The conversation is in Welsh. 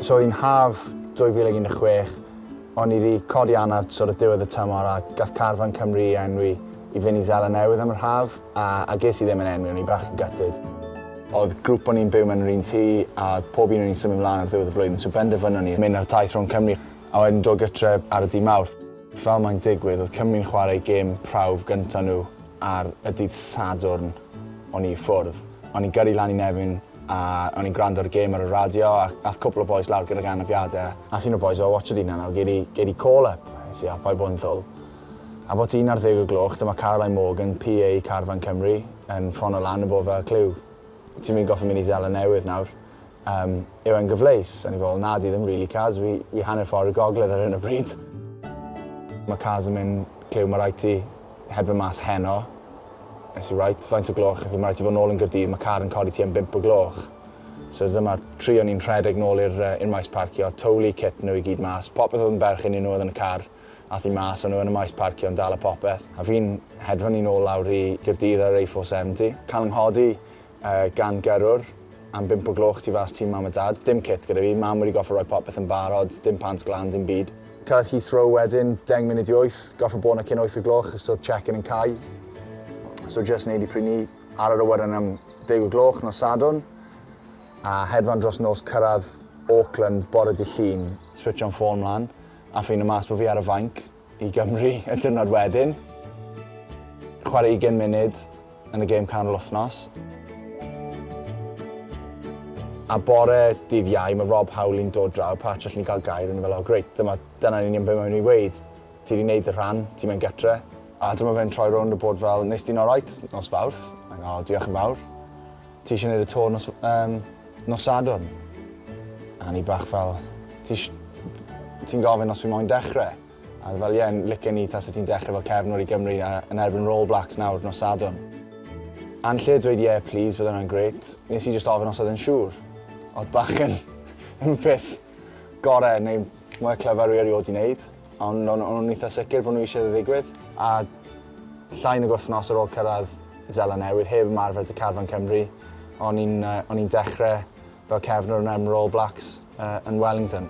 So oedd hi'n haf 2016, o'n i wedi codi anaf sort of diwedd y tymor a gath carfan Cymru i enwi i fynd i Seland Newydd am yr haf, a ges i ddim yn enwi, o'n i bach yn gutted. Oedd grŵp o'n i'n byw mewn yr un tŷ a pob un o'n i'n symud mlaen ar ddiwedd y flwyddyn, so benderfynon ni mynd ar taith rhwng Cymru a wedyn dod gytre ar y dydd Mawrth. Fel mae'n digwydd, oedd Cymru'n chwarae gêm prawf gyntaf nhw ar y dydd Sadwrn o'n i ffwrdd. O'n i'n gyrru lan i Nefyn a o'n i'n gwrando ar y gêm ar y radio a ath cwpl o bois lawr gydag anafiadau. Ath un o bois o, watch it un nawr, gei di call-up. Nes i, "A paid bod yn ddwl." A bod 11 o gloch, dyma Caroline Morgan, PA Carfan Cymru, yn ffono lan yn bod fel, "Cliw, ti'n mynd goffa mynd i Seland Newydd nawr. Yw e'n gyfleus?" A ni fel, "Na, di ddim really, Caz, fi hanner ffordd y gogledd ar hyn o bryd." Mae Caz yn mynd, "Cliw, mae rhaid ti hedfan mas heno." Nes i, "Right, faint o gloch?" Mae rhaid ti fod nôl yn Gaerdydd, mae car yn codi ti am 5 o gloch. So dyma tri o'n i'n rhedeg nôl i'r maes parcio, towlu kit nhw i gyd mas, popeth oedd yn berchen i nhw oedd yn y car, ath i mas, o'n nhw yn y maes parcio yn dal y popeth. A fi'n hedfan i nôl lawr i Gaerdydd ar A470, cael 'nghodi gan gyrrwr am 5 o gloch tu fas tŷ mam a dad. Dim kit gyda fi, mam wedi goffa rhoi popeth yn barod, dim pants glan, dim byd. Cyrraedd Heathrow wedyn, 7:50, goffa bod yna cyn 8 o gloch, so check-in yn cau. So just neud i pryd ni ar yr awyren am 10 o gloch nos Sadwrn, a hedfan dros nos, cyrraedd Auckland bore dydd Llun, switch on ffôn mlaen, a ffeindio mas bod fi ar y fainc i Gymru y diwrnod wedyn. Chwarae 20 munud yn y gêm canol wythnos. A bore dydd Iau, mae Rob Howley'n dod draw, "Patch, allwn ni gael gair?" O'n i fel, "Oh, great, dyna'n union beth mae'n i weud. Ti wedi gwneud y rhan, ti'n mynd gytre." A dyma fe'n troi rownd a bod fel, "Nes di'n alright nos Fawrth?" A "O, diolch yn fawr. Ti eisiau gwneud y to nos Sadwrn?" A ni bach fel, "Ti'n gofyn os fi moyn dechrau?" A fel, "Ie, yeah, licen ni tasa ti'n dechrau fel cefnwr i Gymru yn erbyn All Blacks nawr nos Sadwrn." A'n lle dweud, "Yeah, please, fydde hwnna'n great," nes i just ofyn os oedd yn siŵr. Oedd bach yn peth gorau neu mwy clyfar fi erioed i wneud. Ond o'n nhw'n eitha sicr bod nhw eisiau ddigwydd. A llai nag wythnos ar ôl cyrraedd Seland Newydd, heb ymarfer 'da Carfan Cymru, o'n i'n dechrau fel cefnwr yn erbyn All Blacks yn Wellington.